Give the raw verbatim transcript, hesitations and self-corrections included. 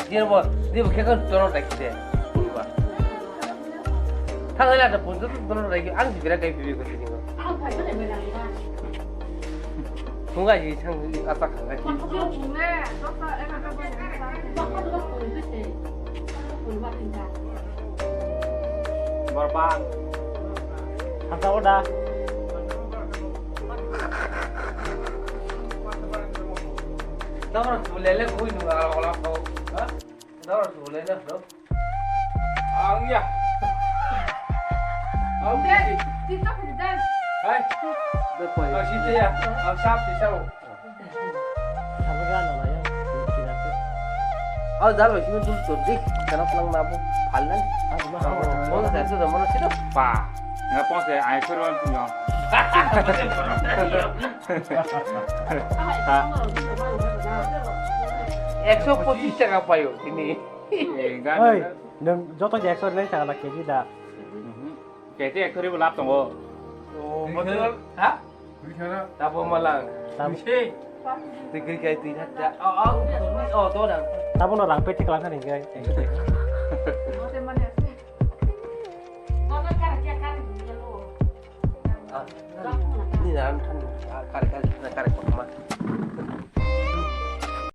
Dia bo, dia bo khe kan tono dai khe. Pulba. Thang la da pun tu tono dai khe ang jibira kai bibi ko sini ko. Thung ga ji sang asa khang ga ji. Borpan. Thang ta oda. Tamo tu lele khui nu ala ola ko. Ha? Dawar tu le na, no? Ang ya. Ang ya. Hai. Ang sih ya. Ang sap di sao. Ang jalo sih tu tu di. Kana pelang nabu. Palan. Mau dah tu dah mana sih tu? Pa. Nggak pos ya, ai suruh punya. Ekso pochis taka paio tini. Oi, nwng joto je ekso rinai chana keji da. Keji ekso ribu lab tongo. O, betul. Ha? Tabo malang. Tabo. Tigri kai tigri da. O, o, o, to dang. Tabo no rang peti kelang kan ingkai. Ni dan kan kare kare kare kok ma.